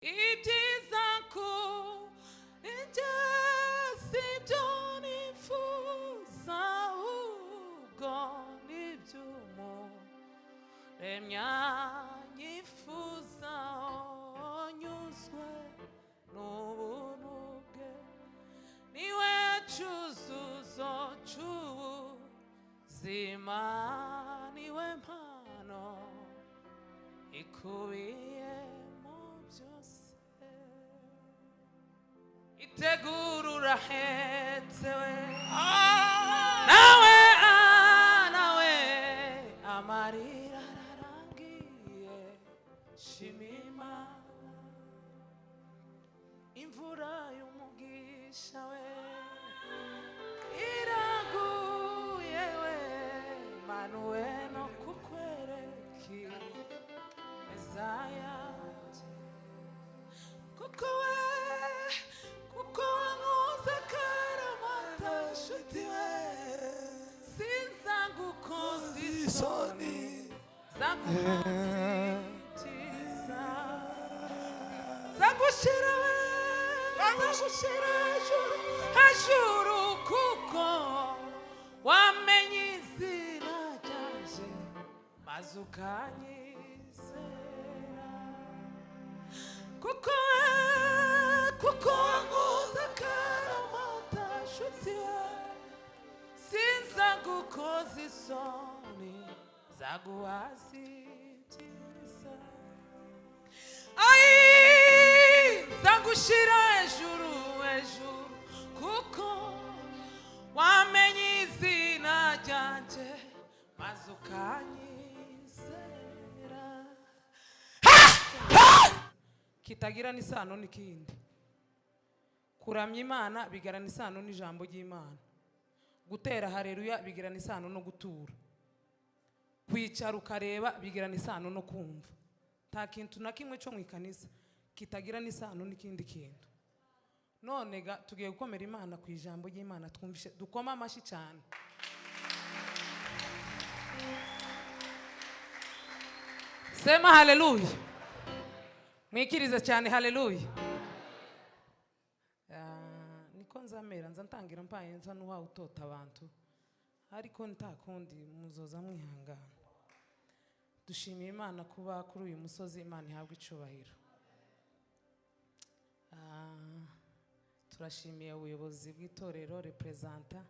Ibyiza kuri njye si byo nifuza, ahubwo ni iby'Umuremyi anyifuzaho. Nyuzwe n'ubuntu bwe, niwe cyuzuzo cy'ubuzima, niwe mpano ikubiyemo byose. Itegura, urahetse we, nawe, nawe amarira ararangiye. Shima Imana, imvura y'umugisha we iraguye we, manuwe no kukwereka ineza yanjye, kuko we, kuko wankunze akaramata. Nshuti we, sinzagukoza isoni, zaguhaza, zagushyira we, zagushyira hejuru hejuru, kuko wamenye izina ryanjye maze ukanyizera. Kuko we, kuko wankunze akaramata, nshuti we, sinzagukoza isoni, zaguhaza ibyiza. Ai, nzagushyira hejuru hejuru, kuko wamenye izina ryanjye maze ukanyizera. Kitagira n'isano n'ikindi. Kuramya Imana bigirana isano n'ijambo ry'Imana. Gutera hareruya bigirana isano no gutura. Kwicara ukareba bigirana isano no kumva. Nta kintu na kimwe cyo mu ikanisa kitagira n'isano n'ikindi kintu. None ga tugiye gukomera Imana ku ijambo ry'Imana twumvishe. Dukoma amashyi cyane. Sema haleluya, mwikirize cyane haleluya. Niko nzamera, nza ntangira mpaye nza n'uwawe utota abantu, ariko nta kundi, muzoza mwihangana. Dushimiye Imana kuba kuri uyu musozi. Imana ihabwa icubahiro. Turashimiye ubuyobozi bw'itorero, représentant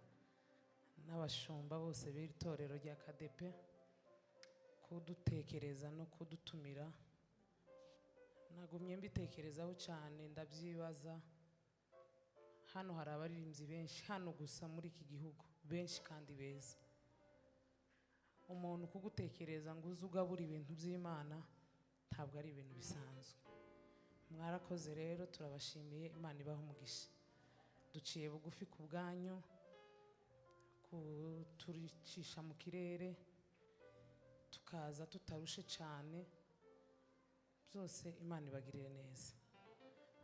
n'abashumba bose b'iri torero rya Kadepe, kudutekereza no kudutumira. Nagumye mbitekerezaho cyane, ndabyibaza. Hano hari abaririmbyi benshi, hano gusa muri iki gihugu, benshi kandi beza. Umuntu kugutekereza ngo uze ugabure ibintu by'Imana ntabwo ari ibintu bisanzwe. Mwarakoze rero, turabashimiye. Imana ibaha umugisha. Duciye bugufi ku bwanyu, kuturicisha mu kirere tukaza tutarushe cyane. Byose Imana ibagirire neza.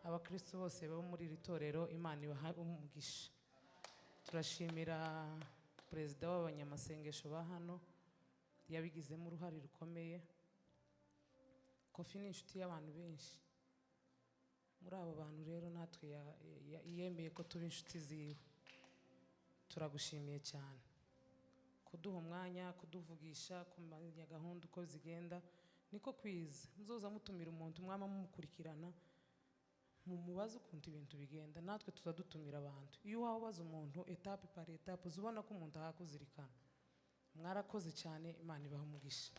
Abakristo bose bo muri iri torero, Imana ibaha umugisha. Turashimira perezida w'abanyamasengesho ba hano, yabigizemo uruhare rukomeye. Kofi ni inshuti y'abantu benshi. Muri abo bantu rero natwe yemeye ko tuba inshuti ziwe. Turagushimiye cyane kuduha umwanya, kuduvugisha, kumenya gahunda uko zigenda. Niko kwiza muzoza mutumira umuntu, mwama mumukurikirana, mumubaze ukuntu ibintu bigenda. Natwe tuza dutumira abantu. Iyo waba ubaza umuntu étape par étape, uza ubona ko umuntu ahakuzirikana. Mwarakoze cyane, Imana ibaha umugisha.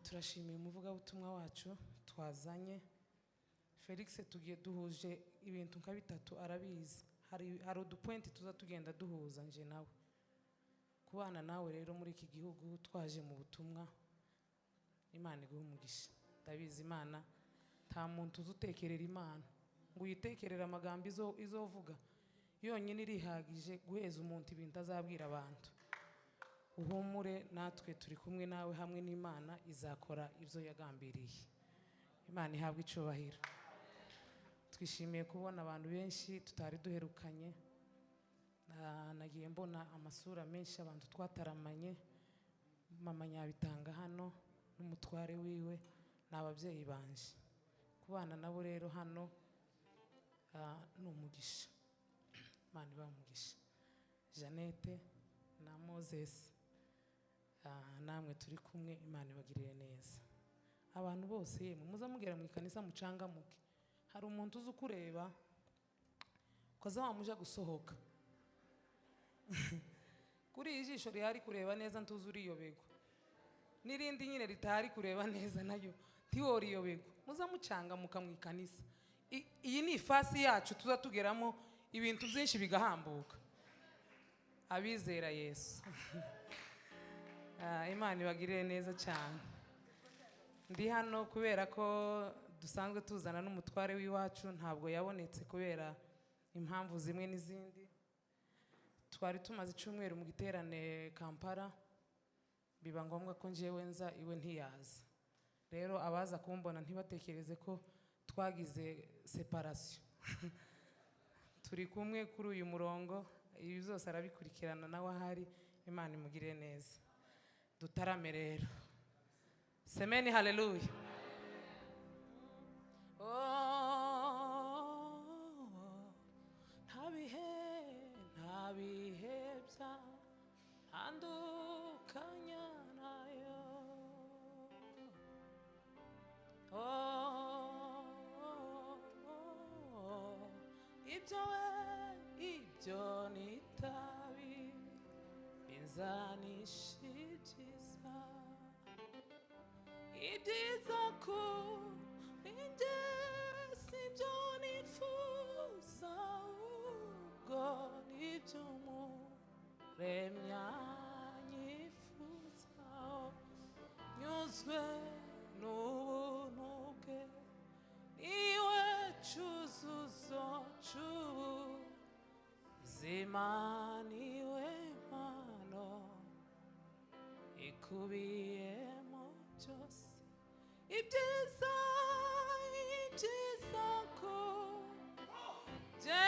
Turashimiye umuvugabutumwa wacu twazanye, Felix. Tugiye duhuje ibintu nka bitatu, arabizi. Hari udupointi tuza tugenda duhuza nje nawe. Kubana nawe rero muri iki gihugu twaje mu butumwa, Imana iguhe umugisha. Ndabizi Imana, nta muntu uzi utekerera Imana ngo uyitekerere amagambo izovuga yonyine irihagije guheza umuntu ibintu azabwira abantu. Uhumure, natwe turi kumwe nawe. Hamwe n'Imana izakora ibyo yagambiriye. Imana ihabwe icubahiro. Twishimiye kubona abantu benshi tutari duherukanye. Nagiye mbona amasura menshi, abantu twataramanye. Mama Nyabitanga hano n'umutware wiwe ni ababyeyi banje. Kuva Kubana nabo rero hano ni umugisha. Imana ibahe umugisha. Jeannette na Moses, namwe turi kumwe, Imana ibagirire neza. Abantu bose yemwe muza mugera mu ikanisa mucangamuke. Hari umuntu uzi ukureba ukaza wamuja gusohoka kuri iyi jisho rihari kureba neza, ntuzi uriyobegwa n'irindi nyine ritahari kureba neza, nayo ntiworiyobegwa. Muza mucangamuka mu ikanisa. Iyi ni ifasi yacu tuza tugeramo ibintu byinshi bigahambuka. Abizera Yesu, Imana ibagirire neza cyane. Ndi hano kubera ko dusanzwe tuzana n'umutware w'iwacu, ntabwo yabonetse kubera impamvu zimwe n'izindi. Twari tumaze icyumweru mu giterane Kampala, biba ngombwa ko njyewe nza iwe ntiyaza. Rero abaza kumbona ntibatekereze ko twagize séparation, turi kumwe kuri uyu murongo. Ibi byose arabikurikirana nawe ahari. Imana imugirire neza. Dutarame rero, semeni haleluya. Oh, nta bihe byantandukanya nayo. Oh, ibyo we ibyo nitabi binzanisha ibyiza, ibyiza kuri njye si byo nifuza, ahubwo ni iby'Umuremyi anyifuza. Nyuzwe n'ubuntu bwe, niwe cyuzuzo cy'ubuzima, niwe mpano ikubiyemo byose. Ibyiza, ibyiza ko jye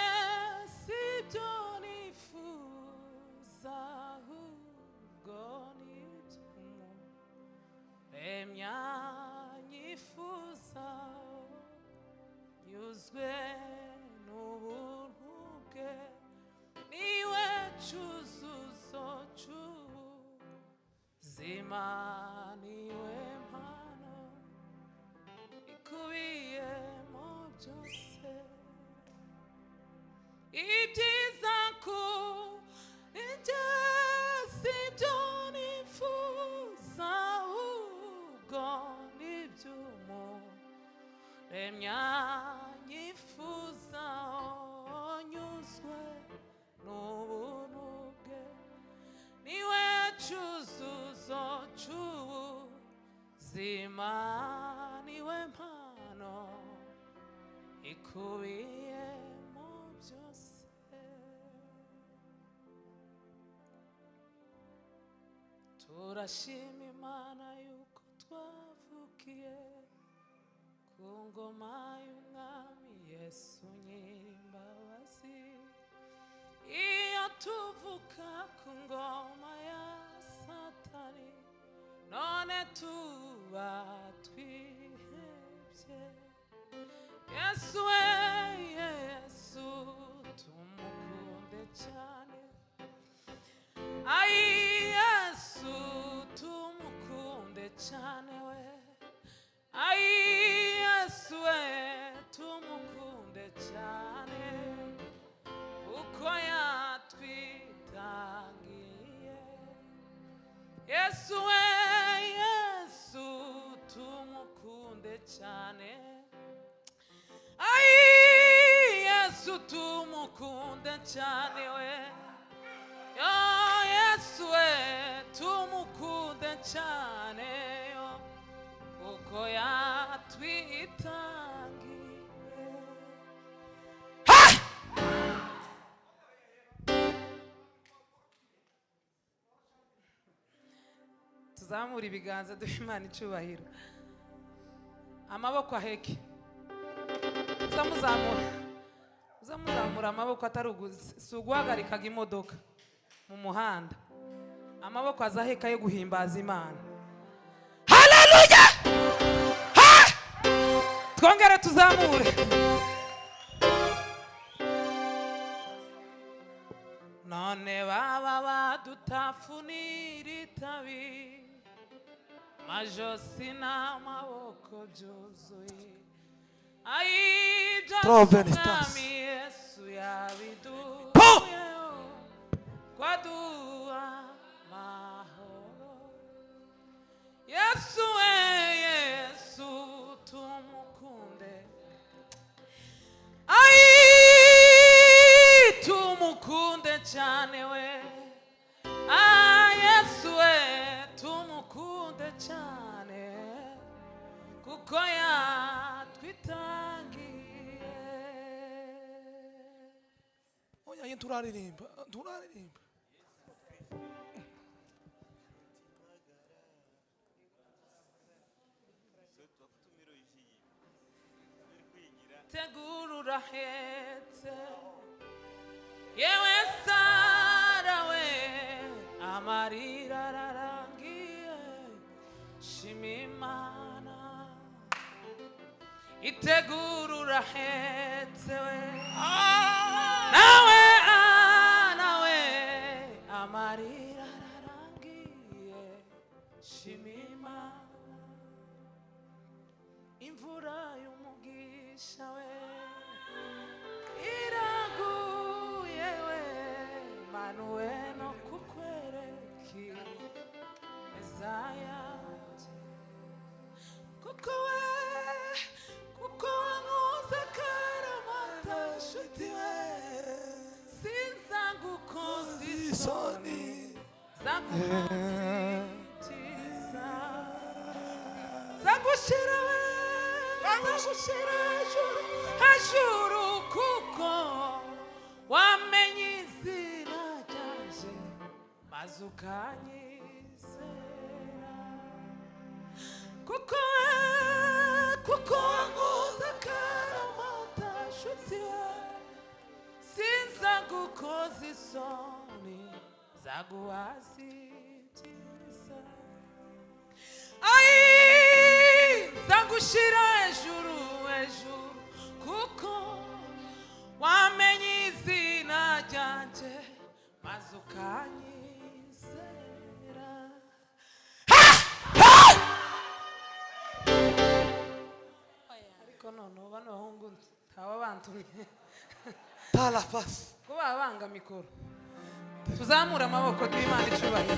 si byo nifuza, ahubwo ni iby'Umuremyi anyifuza. Nyuzwe n'ubuntu bwe, niwe cyuzuzo cy'ubuzima, niwe mpano ikubiyemo byose. Ibyiza kuri njye si byo nifuza, ahubwo ni iby'Umuremyi anyifuza. Nyuzwe n'ubuntu bwe, niwe cyuzuzo cy'ubuzima, niwe mpano ikubiyemo byose. Turashima Imana yuko twavukiye ku ngoma y'Umwami Yesu Nyir'imbabazi. Iyo tuvuka ku ngoma ya Satani, none tuba twihebye. Yesu we, Yesu tumukunde cyane. Ayi Yesu tumukunde cyane we. Ayi Yesu we, tumukunde cyane, kuko yatwitangiye. Yesu we, Yesu tumukunde cyane. Ayi Yesu tumukunde cyane we. Yo Yesu we, tumukunde cyane yo, kuko yatwitangiye. Ha! Tuzamure ibiganza duhe Imana icyubahiro. Amaboko aheke. Uzamuzamura, uzamuzamura amaboko, atari si uguhagarikaga imodoka mu muhanda. Amaboko azaheka yo guhimbaza Imana. Haleluya! Ha! Twongere tuzamure. None baba badutafunira itabi, majosi n'amaboko byuzuye ayi byose. Trovenistas. Umwami Yesu yabidukuyeho kwaduha mahoro. Yesu we, Yesu tumukunde, ayi tumukunde cyane we. Ah, Yesu we, tumukunde cyane kuko yatwitangiye. Oya, turaririmba, turaririmba. Tegura urahetse, yewe Sara we, amarira ararangiye, shima Imana. Itegura urahetse we, nawe, ah, nawe, amarira ararangiye, shima Imana. Imvura y'umugisha we iraguye we, manuwe no kukwereka meza yanjye, kuko we, kuko wankuze akaramata, nshuti we, sinzagukoza isoni, zaguhaza, zagushyira we, zagushyira hejuru hejuru, kuko wamenye izina ryanje maze ukanyizera, kuko we, kuko wankuze akaramata, nshuti we, sinzagukoza isoni, zaguhaza ibyiza. Ai, nzagushyira hejuru hejuru, kuko wamenye izina ryanjye maze ukanyizera. Ariko noneho bano bahungu ntaba bantumye. Talafasi. Ko baba banga mikoro. Tuzamure amaboko, duhe Imana icyubahiro.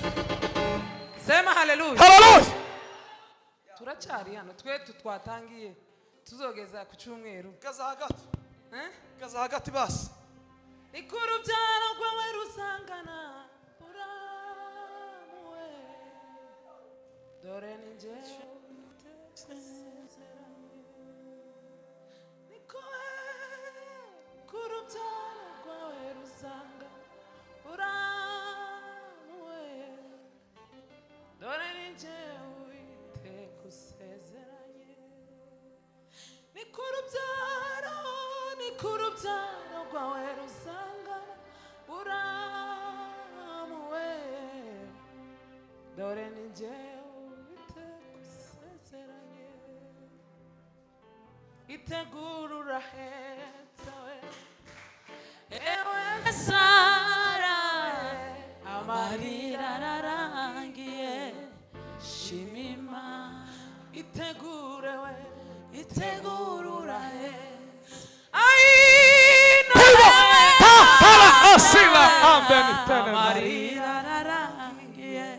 Sema haleluya. Haleluya. Turacyari hano twe twatangiye, tuzogeza ku cyumweru. Gaza hagati. Eh? Gaza hagati basi. Ni ku rubyaro rwawe ruzangana uramuwe, dore ni njye usezeranye. Ni ku ku rubyaro rwawe ruzangana uramuwe, dore ni njye Uwiteka usezeranye. Ni ku rubyaro, ni ku rubyaro rwawe ruzangana uramuwe, dore ni njye Uwiteka usezeranye. Itegura urahetse we, ewe Sara, amarira amarira ararangiye, shima Imana. Itegure we. Itegura urahetse. Ai. Tala asila ambeni tene. Amarira ararangiye,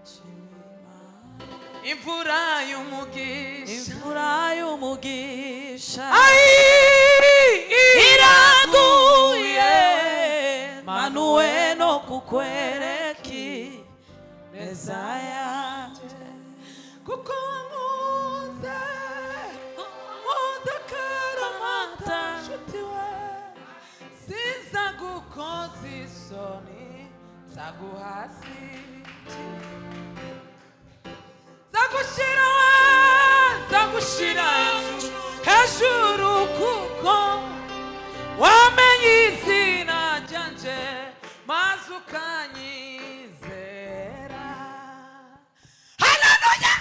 shima Imana. Imvura y'umugisha Imvura y'umugisha Ai, iraguye, manuwe no kukwereka meza yanjye, kuko wankunze, wankunze akaramata, nshuti we, sinzagukoza isoni, nzaguhasi, nzagushyira we, nzagushyira hejuru hejuru, kuko wamenye izina ryanje maze ukanyizera. Haleluya.